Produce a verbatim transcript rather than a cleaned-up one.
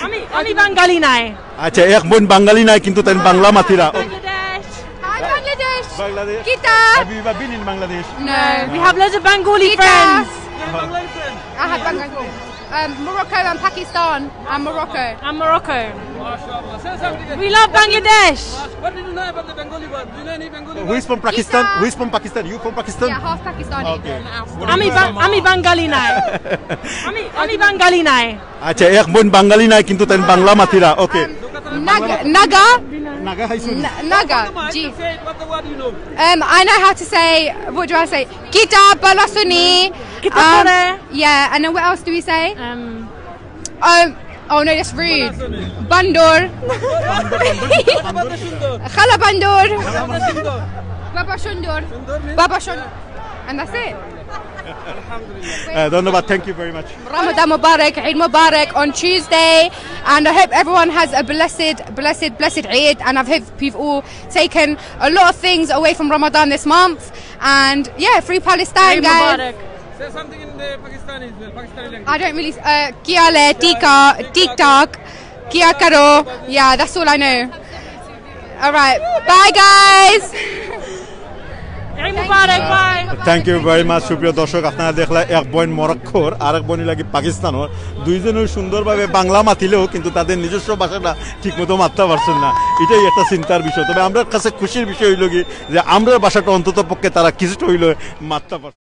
আমি আমি বাঙালি নায়। আচ্ছা, এক বোন বাঙালি নায়, কিন্তু তাইন বাংলা মাতিরা। বাংলাদেশ। Hi, Bangladesh. Bangladesh. কিতা? Have you ever been in Bangladesh? No. We have loads of Bengali কিতা? Friends. I have Bangladesh. Um, Morocco and Pakistan and Morocco. And Morocco. We love Bangladesh. What did you know about the Bengali word? Do you know any Bengali word? Who is from Pakistan? Who is from Pakistan? You from Pakistan? Yeah, half Pakistani. Okay. আমি বা- আমি বাঙালি নায়। আমি আমি বাঙালি নায়। আচ্ছা, এক বোন বাঙালি নায়, কিন্তু তাইন বাংলা মাতিরা। Okay. Naga, Naga, Naga, hi, Suni. Naga, G. What the word you know? Um, I know how to say, what do I say? কিতা ভালা আছনি? কিতা করে? Yeah, and then what else do we say? Um, Um, oh no, that's rude. Bandor. খালা বান্দর। বাবা সুন্দর। বাবা সুন্দর। And that's it. ধন্যবাদ, thank you very much. Ramadan Mubarak, Eid Mubarak on Tuesday, and I hope everyone has a blessed, blessed, blessed Eid, and I hope you've all taken a lot of things away from Ramadan this month, and yeah, free Palestine, guys. Say something in the Pakistani as well, Pakistani language. I don't really. Uh, Kia le, Tika, TikTok, Kia Karo. Yeah, that's all I know. All right. Bye, guys. Eid Mubarak, bye. Thank you very much, সুপ্রিয় দর্শক। আপনারা দেখলা এক বোন মরক্কোর, আর এক বোন লাগি পাকিস্তানর। দুইজনে সুন্দরভাবে বাংলা মাতিলেও কিন্তু তাদের নিজস্ব ভাষাটা ঠিকমতো মাততা পারছেন না। এটাই একটা চিন্তার বিষয়। তবে আমরার কাছে খুশির বিষয় অইলো কি যে আমরার ভাষাটা অন্তত পক্ষে তারা কিছুটা অইলেও মাততা পারছে।